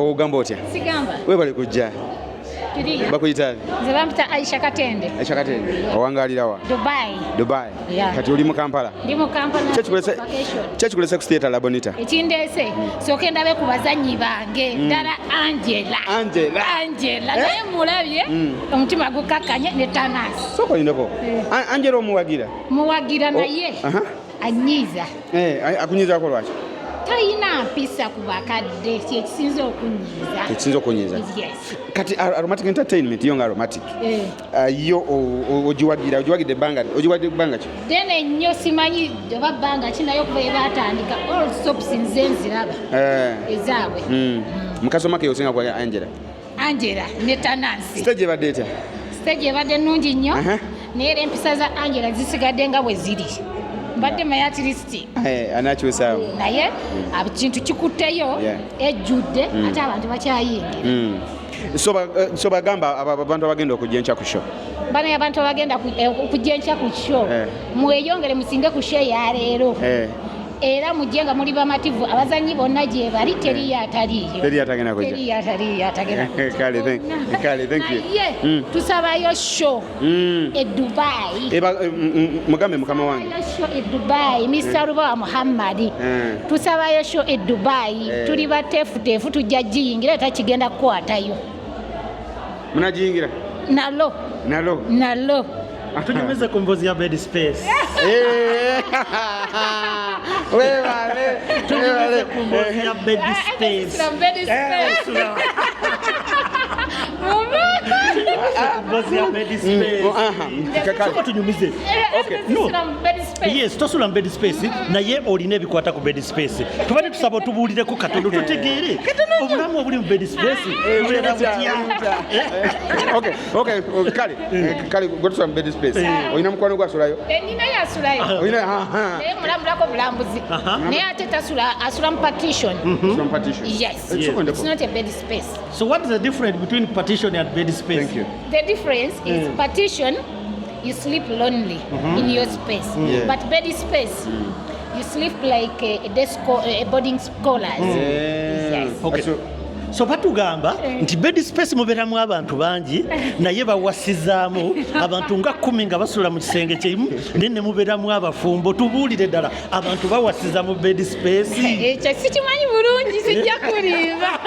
Ogamba otya? Sigamba. Webale kujja. Kiriya. Bakuyita ani? Nze bampita Aisha Katende. Aisha Katende. Owangalira wa? Dubai. Dubai. Yeah. Kati oli mu Kampala. Ndi mu Kampala. Kyekikulese Vacation. Kyekikulese ku theater La Bonita. Ekindeese sooke ndabe ku bazannyi bange ddala Angela. Angela. Angela Eh? naye mulabye omutima gukakkanye ne Tanasi. Sooka olindeko. Eh. Angela omuwagira. Muwagira naye Aha. anyiiza. Eh, akunyiizaako lwaki? Talina mpisa ku bakadde, kyekisinza okunyiiza. Ekisinza okunyiiza. Yes. Kati Aromatic Entertainment yo nga Aromatic. Eh. Yo ogiwagira, ogiwagidde ebbanga, ogiwadde ebbanga ki? Ddene nnyo, simanyi oba bbanga ki, naye okuva batandika all soaps nze nziraba ezaabwe. Mukasoma ke osinga kwa Angela. Angela ne Tanansi. Stage ebadde etya? Stage ebadde nnungi nnyo, naye era empisa za Angela zisigadde nga bwe ziri. Mbadde maye at least Eh, anakyusaawo. Naye kintu kikutteyo, ejjudde, ate abantu bakyayingira. So bagamba abantu abagenda okujja enkya ku show. Bano abantu abagenda okujja enkya ku show, mweyongere musinge ku show eya leero. Era mujje nga muli bamativu, abazannyi bonna gye bali, teriyo ataliiyo. Teriyo atagenda kujja. Teriyo ataliiyo atagenda kujja. Kale, thank you. Naye tusabayo show e Dubai. Eba, mugambe mukama wange. Tusabayo show e Dubai, Mr. Rubawa Muhammad. Tusabayo show e Dubai. Tuli bateefuteefu, tujja giyingira, era takigenda kukwatayo. Munagiyingira? Nalo. Nalo. Nalo. Tunyumize ku mboozi ya bed space. Eh. Webale. Tunyumize ku mboozi ya bed space. Sula mu bed space. Sula ku mboozi ya bed space. Oh, aha. Kale. Sooka tunyumize. No. Sula mu bed space. Yes, tosula mu bed space, naye olina ebikwata ku bed space. Tubadde tusaba otubuulireko katono tutegeere obulamu obuli mu bed space bubeera butya. Okay, kale. Kale gwe tusula mu bed space. Olina mukwano gwe asulayo? Ninayo asulayo. Olina, aha. Naye mulambulako bulambuzi. Naye ate tasula, asula mu partition. Asula mu partition. Yes. Sooka It's not a bed space. So what is the difference between partition and bed space? Thank you. The difference is partition, you sleep lonely in your space. But bed space, you sleep like a desk, a boarding scholars. Yes. Okay. So batugamba nti bed space mubeeramu abantu bangi, naye bawasizaamu abantu nga 10 nga basula mu kisenge kimu, naye ne mubeeramu abafumbo. Tubuulire ddala, abantu bawasiza mu bed space? Ekyo sikimanyi bulungi, sijja kulimba.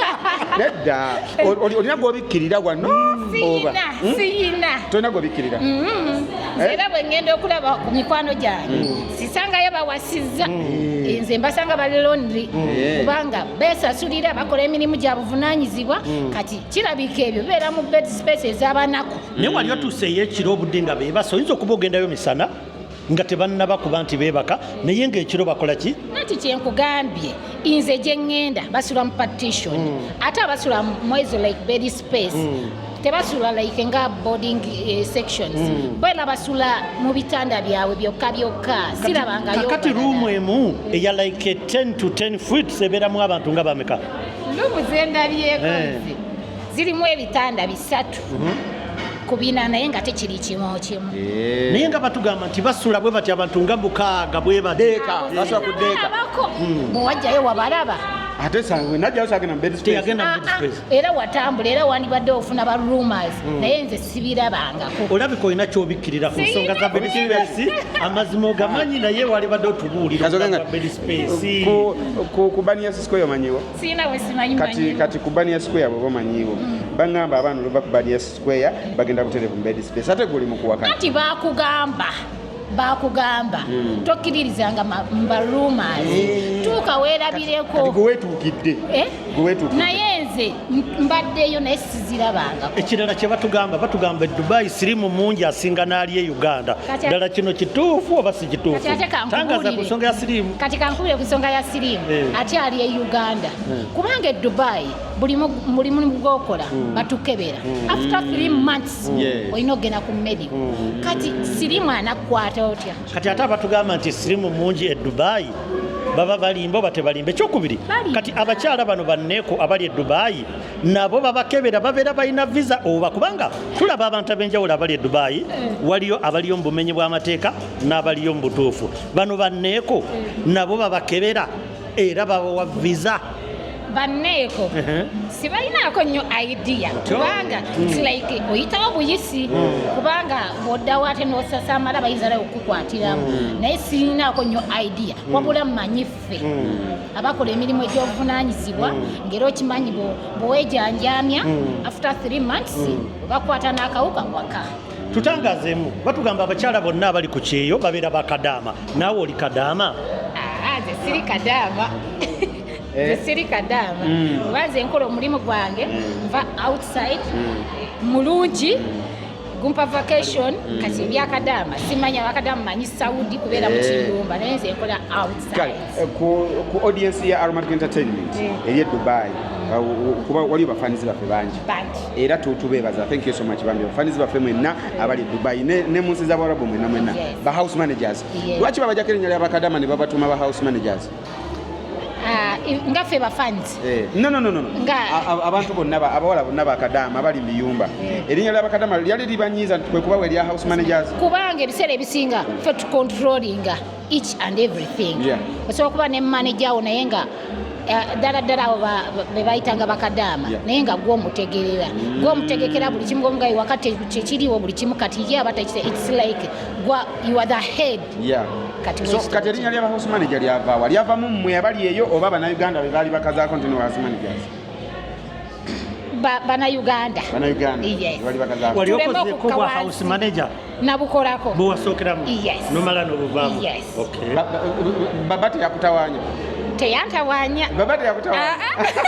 Nedda. Olina gwobikkirira wano oba? Siyina, siyina. Tolina gwobikkirira? Nze era bwe ŋŋenda okulaba ku mikwano gyange, sisangayo bawasizza. Nze mbasanga bali lonely, kubanga beesasulira, bakola emirimu gya buvunaanyizibwa. Kati kirabika ebyo bibeera mu bed space ez'abanaku. Naye wali otuuseeyo ekiro obudde nga beebasa? Oyinza okuba ogendayo misana nga tebannaba kuba nti beebaka, naye ng'ekiro bakola ki? Nati kyenkugambye, nze gye ŋŋenda basula mu partition, ate abasula mu ezo like bed space tebasula like nga boarding sections, boera basula mu bitanda byabwe byokka byokka, sirabangayo Kakati balala. Room emu eya like 10 to 10 feet ebeeramu abantu nga bameka? Room zendabyeko nze zirimu ebitanda 3 ku 4, naye nga tekiri kimu kimu. Naye nga batugamba nti basula bwe bati abantu nga 6 bwe bati. Deeka, basula ku deeka. Balabako bwewajjayo wabalaba. Ate najjayo sagenda mu bed space. Teyagenda mu bed Ah, ah, space. Era watambula, era wandibadde ofuna ba rumors, naye nze sibirabangako. Olabika olina kyobikkirira ku nsonga za bed space. Amazima ogamanyi, naye walibadde otubuulira Kazoge nga- obulamu bwa bed space. Ku Bania Square omanyiwo? Siina bwe simanyi. Kati Manyi. kati ku Bania Square bweba omanyiwo, baŋŋamba abaana oluva ku Bania Square bagenda butereevu mu bed space, ate guli mu kuwakana. Anti bakugamba tokkiririzanga mba rumors, tuuka Kati weerabireko. gwe weetuukidde? Eh? Gwe weetuukidde? Naye nze mbaddeyo, naye sizirabangako. Ekirala kye batugamba, batugamba e Dubai sirimu mungi asinga n'ali e Uganda. Ddala kino kituufu oba si kituufu? Kati ate Tangaza ku kankubuulire. nsonga ya sirimu. Kati kankubire ku nsonga ya siriimu ate ali e Uganda, kubanga e Dubai buli mulimu gwokola batukebera after 3 months. Olina okugenda ku medical. Kati siriimu anakukwata otya? Kati ate abatugamba nti sirimu mungi e Dubai baba balimba oba tebalimba? Ekyokubiri, Balimba. kati abakyala bano banneeko abali e Dubai nabo babakebera, babeera balina visa oba? Kubanga tulaba abantu ab'enjawulo abali e Dubai, waliyo abaliyo mu bumenyi bw'amateeka n'abaliyo mu butuufu. Bano banneeko nabo babakebera era babawa visa? Banneeko sibalinaako nnyo idea, kubanga it's like oyitawo buyisi, kubanga bw'oddawo ate n'osasamala bayinza naye okukukwatiramu. Naye sirinaako nnyo idea, wabula mmanyi ffe abakola emirimu egy'obuvunaanyizibwa, ng'era okimanyi bweweejanjamya after 3 months bakwata n'akawuka waka. Tutangazeemu, batugamba abakyala bonna abali ku kyeyo babeera bakadaama, naawe oli kadaama? Ah, nze siri kadaama. Nze siri kadaama, kuba nze nkola omulimu gwange, nva outside mulungi, gumpa vacation. Kati ebyakadaama simanya. Bakadaama manyi Saudi kubeera mu kiyumba, naye nze nkola outside. Kale ku audience ya Aromatic Entertainment eri e Dubai, kuba waliyo bafanizi baffe bangi. Bangi. Era tubeebaza, thank you so much bambi, bafanizi baffe mwenna abali e Dubai ne mu nsi z'Abawarabu mwenna mwenna, ba house managers. Lwaki babajjako erinnya ly'abakadama ne babatuma ba house managers? Ah, nga ffe bafans? No, no, no, no, no. Nga- Abantu bonna abawala bonna bakadaama abali mu biyumba, erinnya ly'abakadama lyali libanyiiza kwe kubawa erya house managers? Kubanga ebiseera ebisinga ffe tucontrollinga each and everything. Osobola okuba ne manager wo, naye nga ddala ddala abo be bayitanga bakadaama, naye nga gwomutegerera, gwomutegekera buli kimu, gwomugayi wakati kyekiriwo buli kimu. Kati ye aba it's like gwa you are the head. Kati So waste kati erinnya ly'aba house manager lyavaawa? Lyavamu mmwe abali eyo oba Bannayuganda be baali bakazaako nti no house managers? Bannayuganda. Bannayuganda Yes. be bali bakazaako. Wali Tuleme okozeeko okukka bwa wansi. house manager? Nabukolako. Bwewasookeramu? Yes. Nomala n'obuvaamu? Yes. Okay. Baba teyakutawaanya? Teyantawaanya. Baba teyakutawaanya? Ah,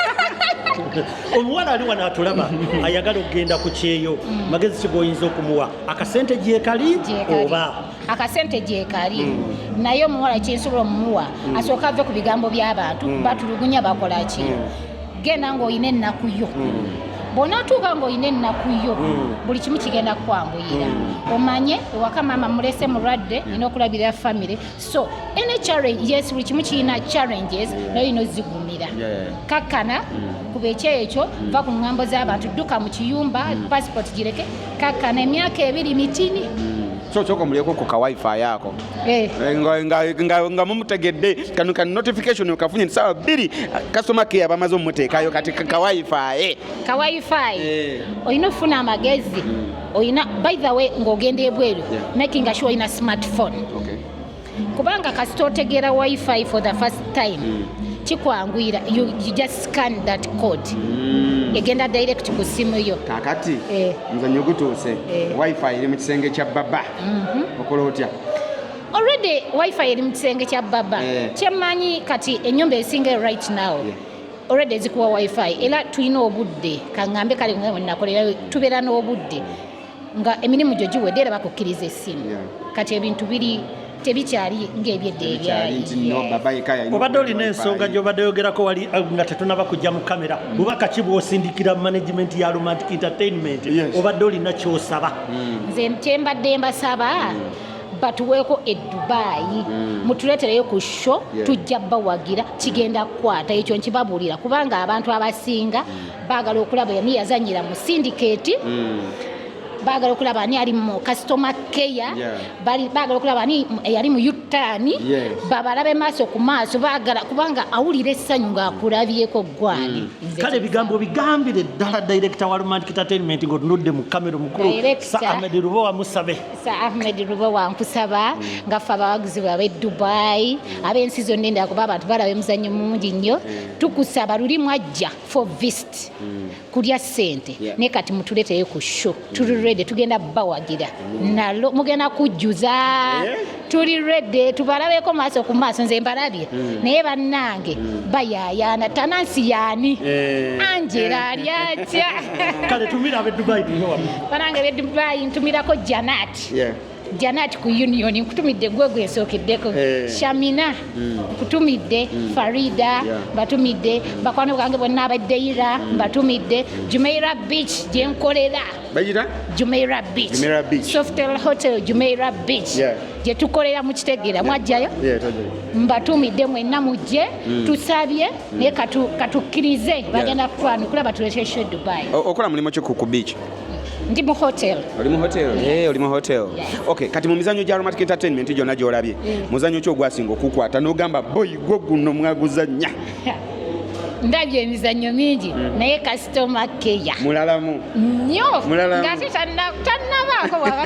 Omuwala ali wano atulaba ayagala okugenda ku kyeyo, magezi ki g'oyinza okumuwa? Akasente gyekali? Gyekali. Oba? Akasente gyekali, naye omuwala kyensobola omumuwa, asooka ave ku bigambo by'abantu batulugunya bakola ki. Genda ng'olina ennaku yo. Bw'onaatuuka ng'olina ennaku yo, buli kimu kigenda kukwanguyira. Omanye ewaka maama mulese mulwadde, nina okulabirira family, so any challenge, yes, buli kimu kirina challenges, naye olina ozigumira. Kakkana, kuba ekyeyo ekyo, va ku ŋŋambo z'abantu, dduka mu kiyumba, passport gireke, kakkana, emyaka 2 mitini. So sooka omulyeko ku ka wifi ako. Eh. Nga mumutegedde kano ka notification okafunye nti sawa 2 customer care bamaze omumuteekayo kati ka wifi. Ka wifi. Olina okufuna amagezi, olina, by the way, ng'ogenda ebweru, making sure olina smartphone, kubanga kasita otegeera wifi for the first time, kikwanguyira. You just scan that code, egenda direct ku simu yo. Kakati muzannyo gutuuse. Wifi eri mu kisenge kya baba, okola otya? Already wifi eri mu kisenge kya baba. Kyemmanyi kati ennyumba esinga right now already ezikuwa wifi, era tulina obudde, kaŋŋambe kale nga nakolera tubeera n'obudde nga emirimu gyo giwedde, era bakukkiriza essimu. Kati ebintu biri tebikyali ng'ebyedda. Ebikyali nti no baba yekka yalina Obadde okuba olina wifi. ensonga gy'obadde oyogerako wali nga tetunaba kujja mu kamera. Bubaka ki bw'osindikira management ya Romantic Entertainment? Yes. Obadde olina ky'osaba? Nze kyembadde mbasaba, batuweeko e Dubayi, mutuleetereyo ku show. Tujja bawagira, kigenda kukwata, ekyo nkibabuulira, kubanga abantu abasinga baagala okulaba ani yazanyira mu Syndicate, baagala okulaba ani ali mu customer care, baagala okulaba ani eyali mu U-Turn. Babalabe maaso ku maaso, baagala kubanga awulira essanyu ng'akulabyeko gwani. Kale ebigambo bigambire ddala director wa Romantic Entertainment ng'otunudde mu kamera, omukulu. Director. Sir Ahmed Lubowa, musabe. Sir Ahmed Lubowa, nkusaba nga ffe abawagizi babe Dubai, ab'ensi zonna endala, kuba abantu balaba emizannyo mungi nnyo, tukusaba luli mwajja for visit kulya ssente, naye kati mutuleeteyo ku show. Tuli ready, tugenda bawagira nalo, mugenda kujjuza. Tuli ready tubalabeko maaso ku maaso. Nze mbalabye, naye bannange bayaayaana tanansi yaani. Angela ali atya? Kale tumira ab'e Dubai, tuve wamu. Banange b'e Dubai, ntumirako Janat. Janat ku Union, nkutumidde gwe gwensookeddeko. Shamina nkutumidde, Farida mbatumidde, bakwano bange bonna abaddeira mbatumidde, Jumeira Beach gyenkolera. Bagita? Jumeira Beach. Jumeirah Beach. Sofitel Hotel Jumeira Beach gye tukolera, mukitegeera, mwajjayo. Yeah, tojjayo. Mbatumidde mwenna, mujje. Tusabye naye katukkirize bagenda kutwanukula batuleete show Dubai. Okola mulimu ki ku beach? Ndi mu hotel. Oli mu hotel? Oli mu hotel. Yes. Okay, kati mu mizannyo gya Aromatic Entertainment gyonna gy'olabye, muzannyo ki ogwasinga okukwata n'ogamba, boy, gwo guno mwaguzannya? Ndabye emizannyo mingi, naye Customer Care Mulalamu. nnyo. Mulalamu. Ng'ate tannabaako bw'aba.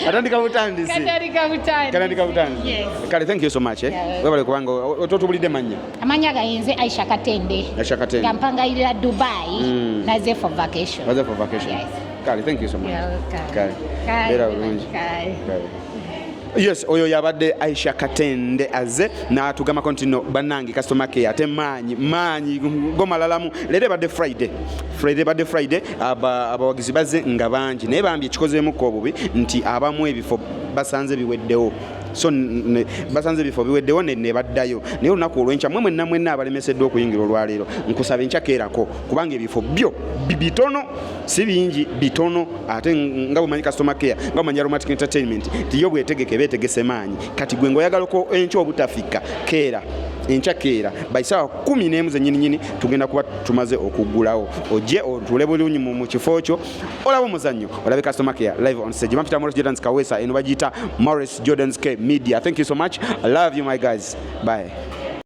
Atandika butandisi. Katandika butandisi. Katandika butandisi. Yes. Kale, thank you so much, eh. Yeah. Webale, kubanga ototubulidde mannya. Amanya gayenze Aisha Katende. Aisha Katende. Nga mpangayirira Dubai. Naze for vacation. Baze for vacation. Yes. Kale, thank you so much. You're welcome. Kale. Kale. Beera bulungi. Kale. Kale. Yes, oyo yabadde Aisha Katende, aze n'atugambako nti no bannange, Customer Care ate maanyi maanyi gomalalamu. Leero ebadde Friday, Friday ebadde Friday, abawagizi bazze nga bangi, naye bambi ekikozeemukko obubi nti abamu ebifo basanze biweddewo, so basanze ebifo biweddewo ne baddayo. Naye olunaku olwenkya, mwe mwenna mwenna abalemeseddwa okuyingira olwaleero, nkusaba enkya keerako, kubanga ebifo byo bitono, si bingi, bitono. Ate nga bwemanyi Customer Care, nga bwemanyi Aromatic Entertainment, nti yo bwetegeke beetegese maanyi. Kati gwe ngaoyagala ko enkya obutafika, keera enkya, keera by saawa 11 zenyininyini, tugenda kuba tumaze okuggulawo, ojje otuule bulungi mu kifo kyo, olabe omuzannyo, olabe Customer Care live on stage. Bampita Morris Jordans Kawesa, eno bagiyita Morris Jordans K Media. Thank you so much. I love you, my guys. Bye.